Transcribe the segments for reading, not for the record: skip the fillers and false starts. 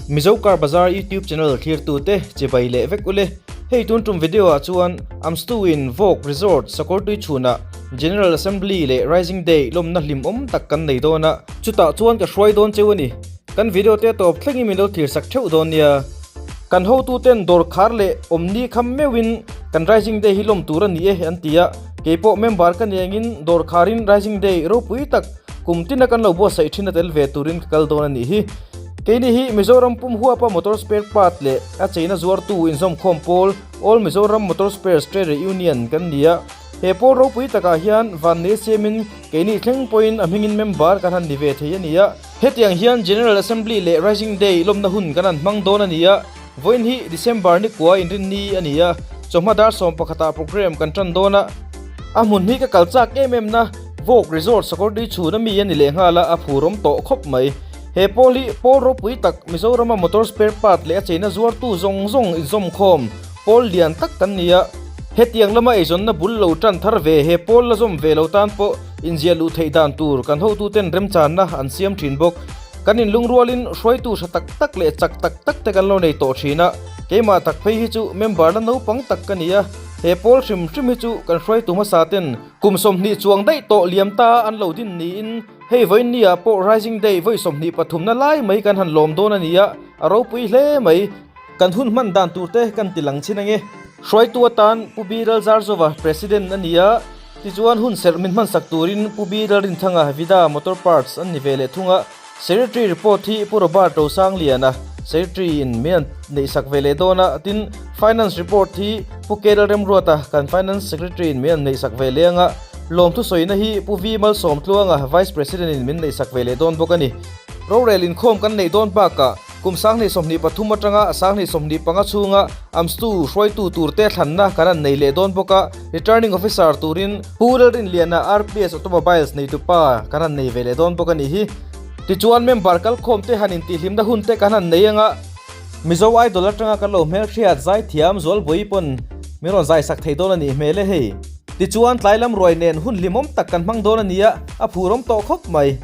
Mizo Car Bazar YouTube channel thlirtute chibai leh vek ule. Hei tun tum video ah chuan Amstu in Vawk Resort Sakawrtui chhunah General Assembly leh Rising Day lawmna hlimawm tak kan nei dawn a, chutah chuan ka hruai dawn cheu a ni. Kan video te tawp thlengin min lo thlir sak theuh dawn nia. Kan hotuten dawr khar leh awmni kham meuhin kan Rising Day hi lawm tur a ni e an ti a, keipawh member ka ni angin dawr kharin Rising Day ropui tak kum tina kan lo buatsaih thin a tel ve turin ka kal dawn a nih hi. Keini hi Mizoram pum huapa motor spare part leh a cheina zuartu inzawmkhawm pawl All Mizoram Motor Spares Trader Union kan ni a, he pawl ropui takah hian vannei siamin keini thleng pawhin a hmingin member kan han ni ve thei a ni a. Hetiang hian General Assembly leh Rising Day lawmna hun kan han hmang dawn a ni a, vawiin hi December ni kua inrinni a ni a, chawhma dar sawm pakhatah program kan tan dawn a, a hmun hi ka kal chak em em na Vawk Resort Sakawrdui chhun ami a ni leh nghal a, a phurawm tawh khawp mai. He pawl hi pawl ropui tak Mizorama motor spare part leh a cheina zuartu zawng zawng inzawmkhawm pawl lian tak kan ni a, hetiang lama eizawnna bul lo tan thar ve he pawl la zawm ve lo tan pawh Inziah luh theih dan tur kan hotuten remchanna an siam thin bawk. Kan inlungrualin hruaitu hra tak tak leh chak tak tak te kan lo nei tawh thin a, keimah tak phei hi chu member la naupang tak ka ni a, he pawl hrim hrim hi chu kan hruaitu hmasa ten kum 20 chuang daih tawh liam ta an lo din niin hei vawiin ni ah pawh Rising Day vawi 23 na lai mai kan han lawm dawn a ni a, a ropui hle mai. Kan hun hman dan tur te kan ti lang chin ange. Hruaitu atan Pu Biral Zarzova President a ni a. Tichuan hun serh min hmansak turin Pu B Lalrinthanga Vida Motor Parts an ni ve leh thung a, Secretary report hi Pu Robert Rosangliana Secretary in min an neihsak ve leh dawn a, tin Finance report hi Pu K Lalremruata kan Finance Secretary in min an neihsak ve leh ang a, lawmthu sawina hi Pu V Malsawmtluanga Vice President in min neihsak ve leh dawn bawk a ni. Rorel inkhawm kan neih dawn bakah Kum 2023 atanga 2025 chhunga AMSTU hruaitu turte thlanna kan han nei leh dawn bawk a, Returning Officer turin Pu Lalrinliana RPS Automobiles neitupa kan han nei ve leh dawn bawk a nih hi. Tichuan member kalkhawmte han intihhlimna hunte kan han nei anga Mizo Idol atanga kan lo hmelhriat zaithiam Zualbawi pawn min rawn zaisak thei dawn a nih hmel e hei. Tichuan tlai lam ruai nen hun hlimawm tak kan hmang dawn a ni a, a phurawm tawh khawp mai.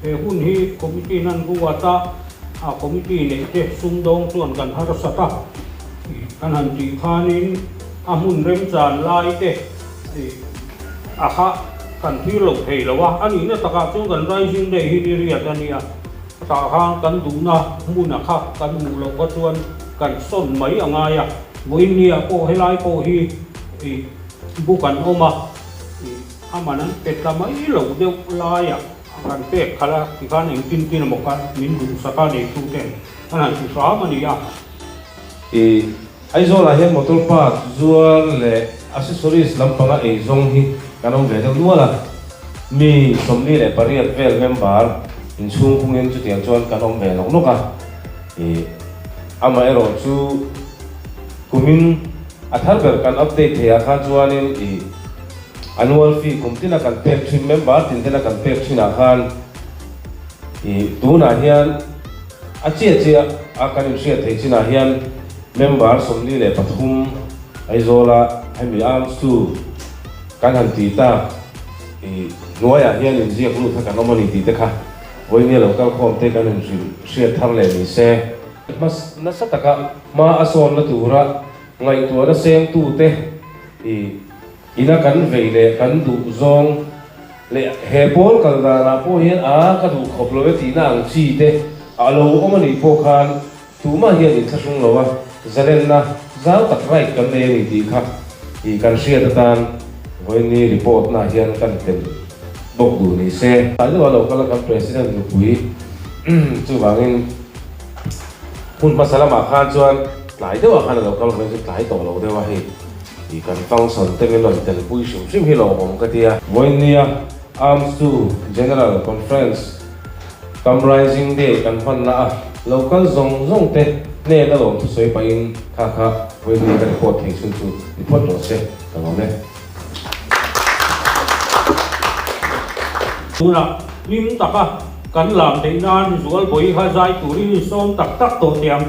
He hun hi committee nan ruat a, a committee neih te sumdawng chuan kan harsat a. Kan han tih khanin a hmun remchan lai te a kha kan thlir lo thei lo a, a nihna takah chuan kan Rising Day hi ni riat a nia, tah khan kan duhna hmun a kha kan hmuh loh kha chuan kan sawn mai a ngai a, vawiin nia pawh helai pawh hi book an awm a, aman an pe ta mai lo deuh laiah kan pek khalh a, tikhan engtin tin emaw kha min duhsak a neituten an han ti hram a ni a. I Aizawlah hian motor part zuar leh accessories lampanga ei zawng hi kan awm ve deuh nual a, mi 48 vel member inchhung khungin chutiang chuan kan awm ve nawk nawk a. I amaherawh chu kumin a thar ber kan update theiah khan chuanin i annual fee kum tina kan pek thin member tin tena kan pek thinah khan i tunah hian A chiah chiah a kan inhriat theih chinah hian member 43 Aizawla hemi arms tu kan han tih tak i hnuaiah hian inziak lut kha kan awm a ni tih te kha vawinia lo kal khawm te kan inhrilh hriat thar leh ni se. Nasa taka hma a sawnna tura ngaihtuahna sengtute i Ina kan vei leh kan duh zawng leh he pawl kal danah pawh hian a ka duh khawp lo e tihna ang chi te a lo awm a nih pawh khan tumah hian inthlahrung lo a, zalenna zau tak right kan nei a ni tih kha i kan hriat atan vawiini report na hian kan tel bawk duh ni se. Tlai deuh a lo kal a kan President nupui chuvangin hun hmasa lamah khan chuan tlai deuhah khan a lo kal vawiin chu tlai tawh lo deuh a hei. I kan function te min rawn telpui hrim hrim hi lawmawm ka ti a. Vawinia Arms to General Conference Kam Rising Day kan hmanna a local zawng zawng te hnen a lawm thusawi pahin kha kha vawinia ka report thei chhun chu ni phawt rawh se ka lawm e. Tunah hlim taka kan lam theih nan Zualbawi kha zai turin insawm tak tak tawh teh ang.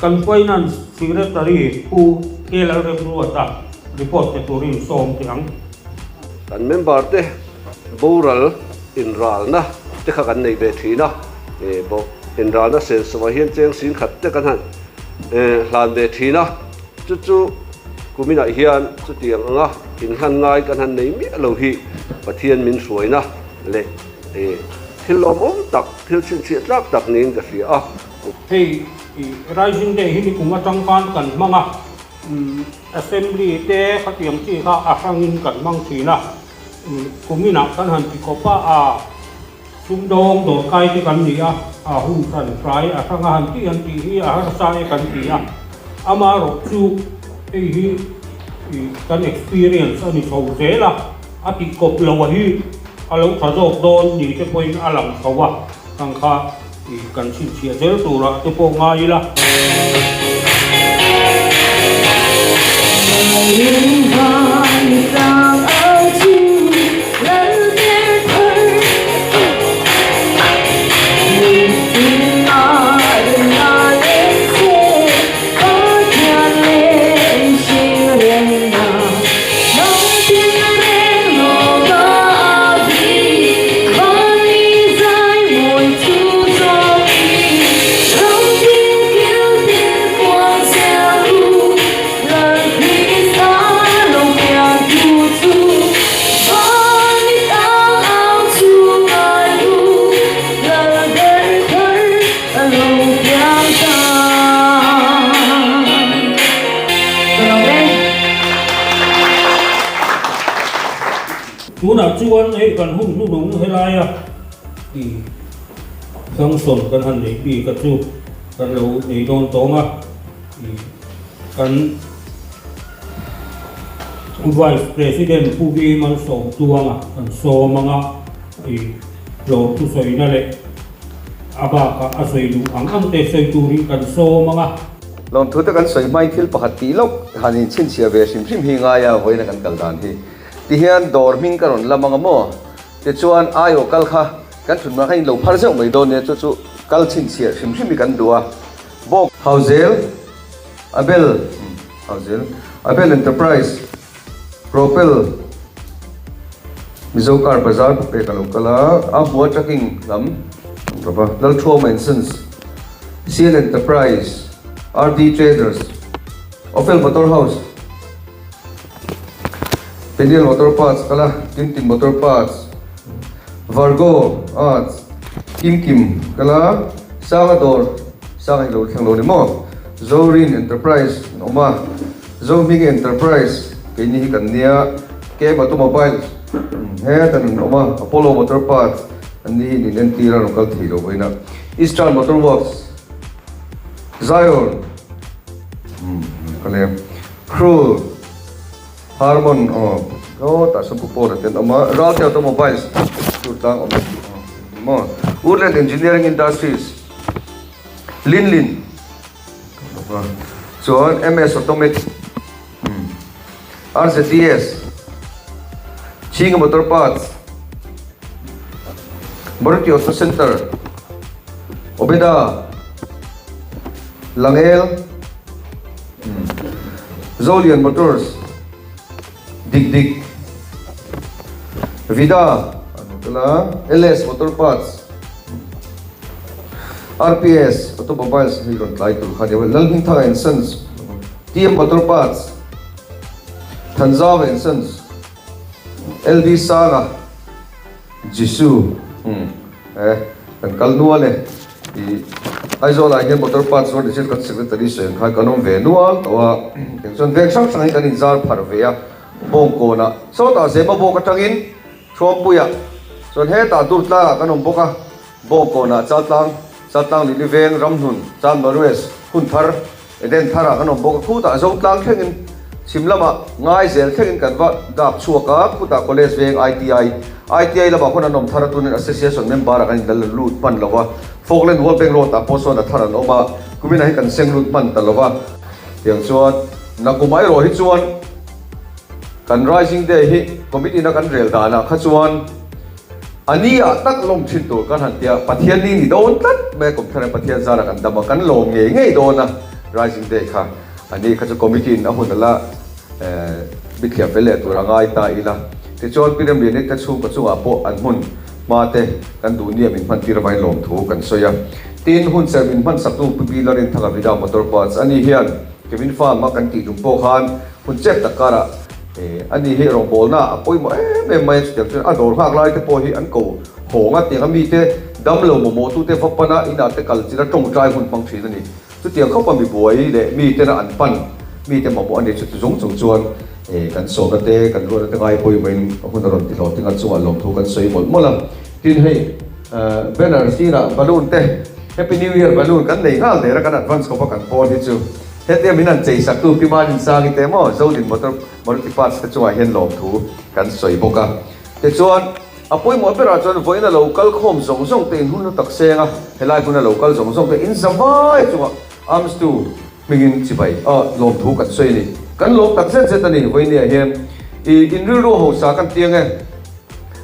Kan Finance Secretary Pu KL Remruata report pe turin sawm teh ang. Kan member te boral inralna te kha kan nei ve thin a, inralna senso ah hian cheng sing khat te kan han hlan ve thin a, chu chu. Kuminah hian chutiang anga inhlan ngai kan han nei miah lo hi Pathian min hruaina leh thil lawmawm tak, thil chhinchhiah tlak tak niin ka hria a. Hei Rising Day hi nikum atang khan kan hmang a, Assembly te khatiang chi kha a hrangin kan hmang thin a, kuminah kan han ti khawp a, a sumdawng dawrkai te kan ni a, a hun hran hrai a hranga han tih han tih hi a harsa e kan ti a, amaherawhchu hei hi kan experience a ni chho zel a, a tih kawp lo a hi a lo tha zawk dawn ni te pawhin a lang chho a, kang kha. Kan chhinchhiah zel turah te pawh ngai ila. Tunah chuan hei kan hun hnuhnung helaia i function kan han neih bik a chu kan lo nei dawn tawng a, i kan Vice President Pu Vi Malsawmtuanga kan sawm anga i tlawm thusawina leh a bakah a sawi duh ang ang te sawi turin kan sawm anga. Lawmthu te kan sawi hmain thil pakhat tih loh han inchhinchhiah ve hrim hrim hi ngai a vawiin a kan kal dan hi. Tihian dawr hming ka rawn lam anga maw? Tichuan aiawh kal kha kan thut hma kha in lo phar zeuh mai dawn nia chu chu kal chhinchhiah hrim hrim hi kan duh a. Bawk. Hauzel, Abel, Hauzel, Abel Enterprise, Propel, Mizo Car Bazar pu pek a lo kal a, a hmua trucking lam an rawp a, Lalthuama and Sons, CN Enterprise, RD Traders, Ophel Motor House, Peniel Motor Parts kal a, Tintin Motor Parts, Vargo Arts, Kim Kim kal a, Sanga Dawr, Sanga hi lo thleng lo ni maw? Zorin Enterprise an awm a, Zohming Enterprise keini hi kan nia, KM Automobiles hetan an awm a, Apollo Motor Parts an ni hi in entir a rawn kal thei lo vawiin a, Eastern Motor Works, Zion ka lem, Crew, Harmon aw tah sawn Pu Paul-a te an awm a, Ralte Automobiles tur tlang awm maw, Woodland Engineering Industries, Linlin. Chuan MS Automatic, RZDS, Chhinga Motor Parts, Maruti Auto Centre, Obeda, Langel, Zolian Motors, Dik Dik, Vida, LS Motor Parts, RPS Automobiles hi rawn tlai tur kha nia Lalhmingthanga and Sons, TM Motor Parts, Thanzau and Sons, LV Sanga, Jisu eh kan kal nual e i Aizawl ah hian motor parts rawn inchhir kan secretary sawi ang khan kan awm ve nual tawh a eng chuan veng hrang hrang hi kan inzar pharh ve a bawngkawn ah sawtah Zema bawk atangin Thuampuiah chuan hetah Durtlangah kan awm bawk a, Bawngkawnah Chaltlang, Chaltlang Lili Veng, Ramhnun, Chanmarues, Hunthar, Eden Tharah kan awm bawk a, khutah Zotlang thlengin chhim lamah Ngaizel thlengin kan va dap chhuak a, khutah College Veng ITI, ITI lamah khawn an awm thar a, tunin Association member ah kan indal lut hman lo va, Falkland World Bank Road ah pawh sawn a thar an awm a, kuminah hi kan seng lut hman ta lo va, tiang chuan nakum erawh hi chuan. Kan Rising Day hi committee na kan rel danah kha chuan a ni ah tak lawm thin tur kan han tia Pathian ni ni dawn tlat mai a kum thar in Pathian zara kan dam a kan lawm ngei ngei dawn a Rising Day kha a ni kha chu committee in a hun ala mithiam fel leh tur a ngai ta ila tichuan Pi Remliani te chhungkaw chungah pawh an hmun hma te kan duh nia min hman tir avangin lawmthu kan sawi a tin hun serh min hman saktu Pi Pi Larinthanga Vida Motor Parts a ni hian Kevin Farm a kan tih tum pawh khan. Hun chep tak karah ani hi rawngbawlna a pawimawh em em mai a, chutiang chuan a dawr nghak lai te pawh hi an ko hawng a, tianga mite damlo mamawhtute va pana inah te kal chila tawngtai hun hmang thin a ni. Chutiang khawpa mi buai leh mitena an pan mite mamawh a ni. Chuti zawng chung chuan kan sawmna te kan ruatna te ngai pawimawhin hun a rawn ti hlawh tinga chungah lawmthu kan sawi mawlh mawlh a. Tin hei banner sirah balloon te Happy New Year balloon kan nei nghal der a, kan advance khawpa kan pawn hi chu. Hetia min han chei sak tu Pi Manin Sangi te maw Zodin Motor Maruti Parts te chungah hian lawmthu kan sawi bawk a. Tichuan, a pawimawh berah chuan vawiin a lo kal khawm zawng zawng te in hun hlu tak seng a, helai hmun a lo kal zawng zawng te in za vai chungah arms tu hmingin chibai a lawmthu kan sawi a ni. Kan lawm tak zet zet a ni vawinia hian i in rilru hausa kan tiang e.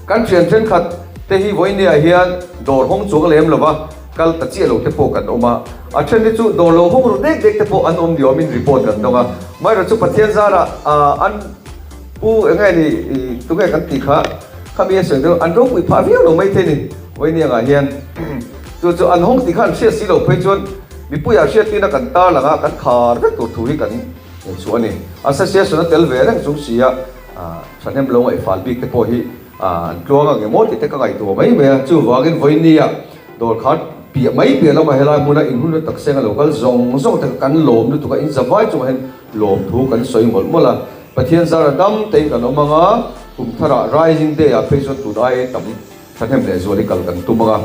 Kan thian thenkhat te hi vawinia hian dawr hawng chuang lem lova kal ta chiah lo te pawh kan awm a, a then hi chu dawr lo hawng ru dek dek te pawh an awm ni awmin report kan dawng a, amaherawhchu chu Pathian zarah an pu eng nge ni tunge kan tih kha khami a sawi deuh an ropui phah viau lo maithei ni vawinia angah hian chu chu an hawng tih kha an hriat si lo phei chuan mipuiah hriattirna kan tarlang a kan khar vek tur thu hi kan chhuah a ni. Association a tel ve reng chung si a. Thahnem lo ngaihfal bik te pawh hi an tluang ang emaw tih te ka ngaihtuah mai mai a, chuvangin vawinia dawr khan piah mai piah lamah helai hmuna inhun lutak seng a lo kal zawng zawng te kha kan lawm lutuk a, in zavai chungah hian lawmthu kan sawi mawlh mawlh a, Pathian zara dam tein kan awm ang a, kum tharah Rising Day ah phei chuan tun ai tam thahnem leh zual hi kal kan tum ang a,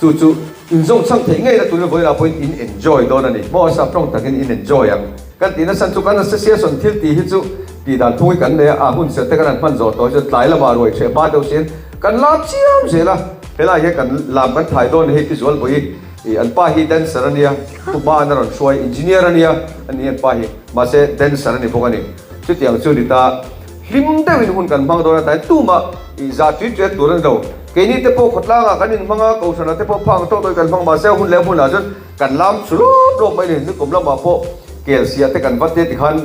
chu chu inzawng chhang theih ngei na turin vawilah pawhin in enjoy dawn a ni. Maw sap tawng takin in enjoy ang kan tih nasa chu kan association thil tih hi chu tih dan thung hi kan nei a, a hun serh te kan han hman zawh tawh hi chuan tlai lamah ruai hreh hma deuh siin kan lam chiam zel a, helai hian kan lam kan thai dawn hei Tizualpui i an pa hi dancer a nia, Pu Hma'n a rawn hruai engineer a nia a ni an pa hi mahse dancer a ni bawk a ni. Chutiang chu ni ta. Hlim deuhin hun kan hmang dawn a tain tumah i zah ṭit ṭet tur a ni lo. Keini te pawh khawtlangah kan inhmang a, Kohhranah te pawh phang tawk tawkin kan hmang mahse hun leh hmunah chuan kan lam chu lawp lawp mai a ni. Nikum lamah pawh kel siah te kan va tia tikhan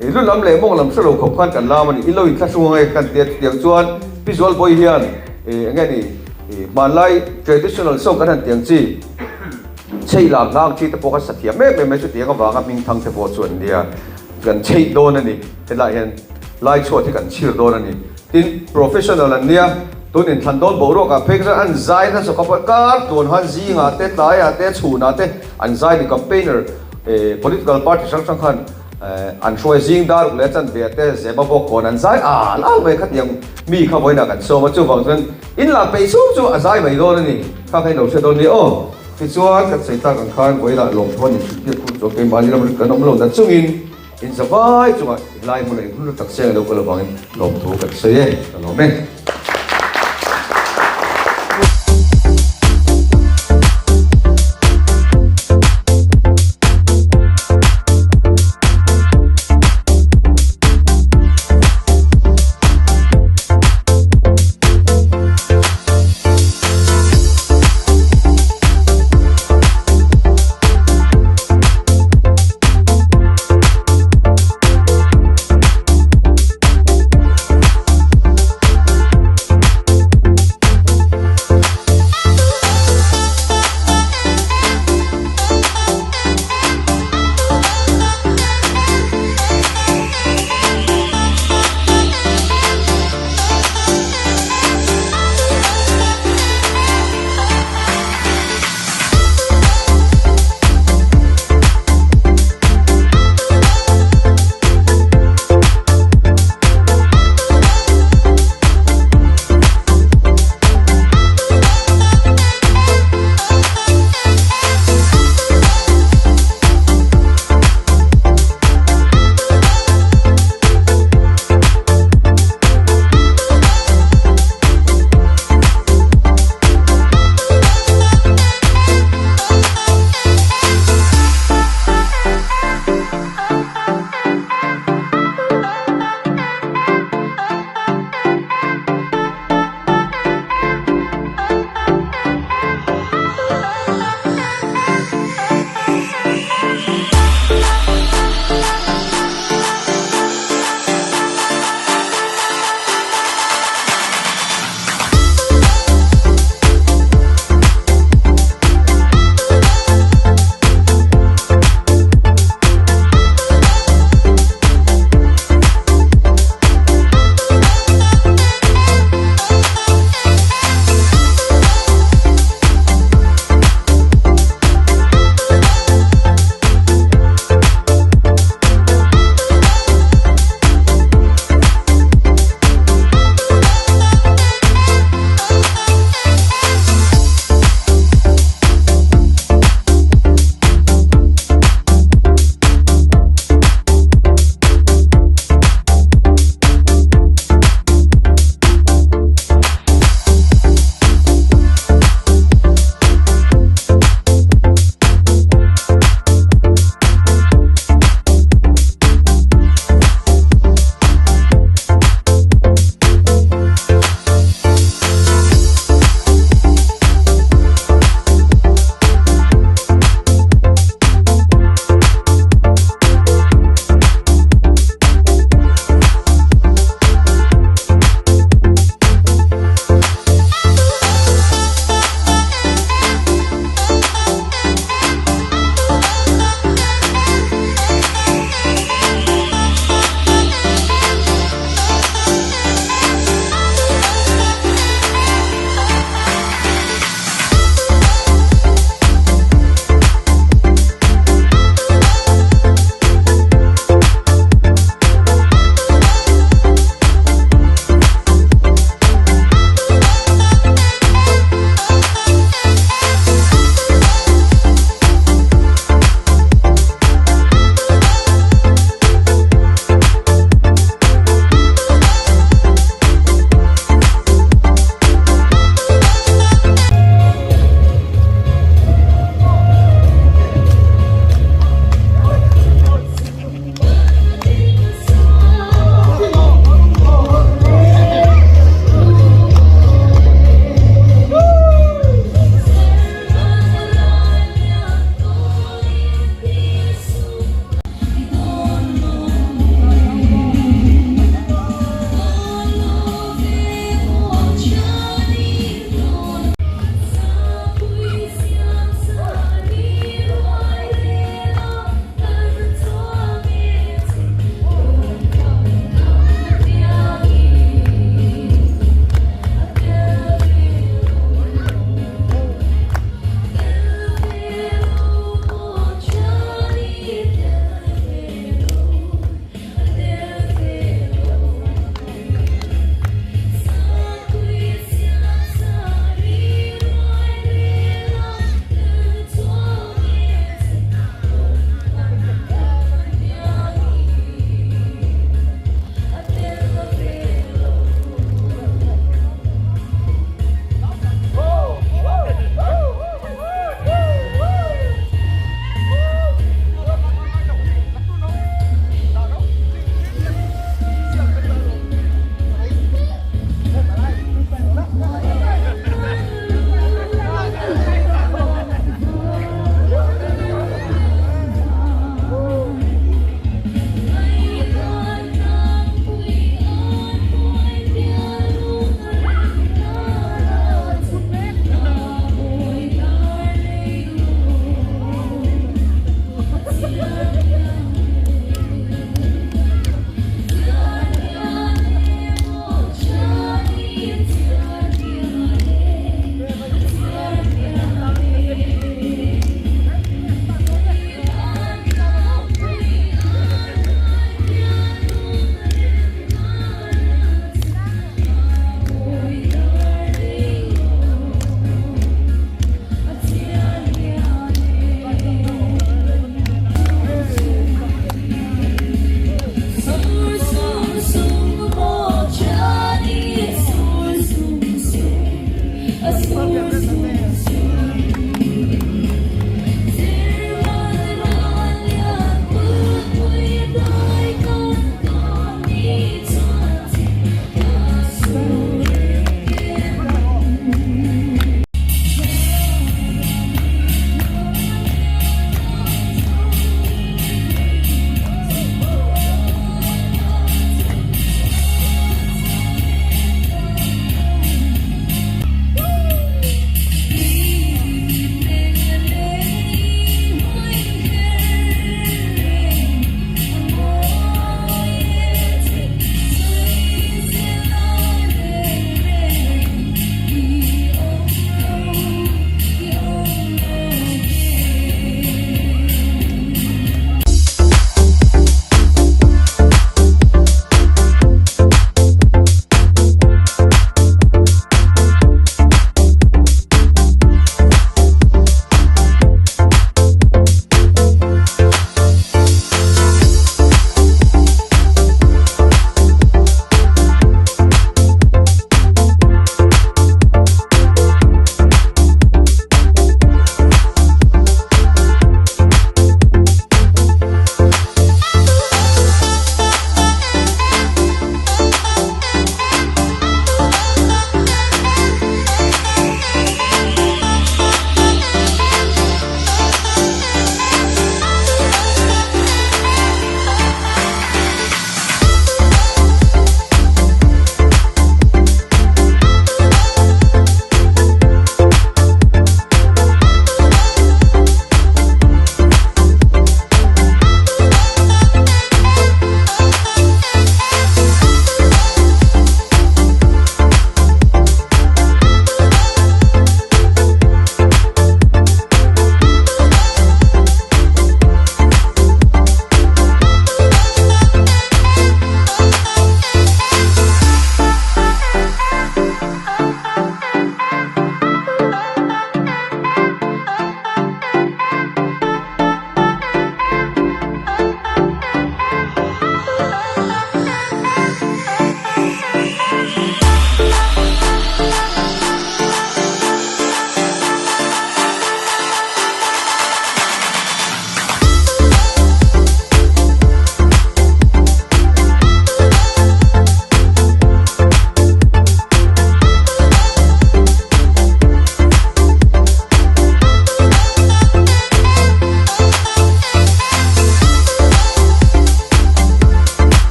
i lu lam leh mawng lam hre lo khawp khan kan lam a ni. I lo inthlahrung ang e kan tia chutiang chuan Pi Zualbawi hian i eng nge ni i hmanlai traditional song kan han tiang chi chei lam hlang chi te pawh kha sathiam em em mai chutiang avanga hmingthang te pawh chu an nia. Kan chheih dawn a ni. Helaiah hian lai chhuat hi kan chhir dawn a ni. Tin, professional an nia, tun inthlan dawn boruakah phei chuan an zai nasa khawp a, kar tluan han zingah te, tlaiah te, chhunah te an zai ni. Campaigner, political party hrang hrang khan an hruai zing dar uk leh chanve te, zema bawk kawn an zai al al mai khatiang mi kha vawiinah kan sawm a, chuvang chuan in lah peih chhung chu a zai mai dawn a ni. Kha kha in lo hre dawn nia aw. Tichuan, kan sawi tak ang khan vawiinah lawmthawn inhrilhtir khur chuan keimahni ram kan awm lo na chungin, In zavai chungah helai hmunah in hun tak seng a lo kal avangin lawmthu kan sawi e, ka lawm e.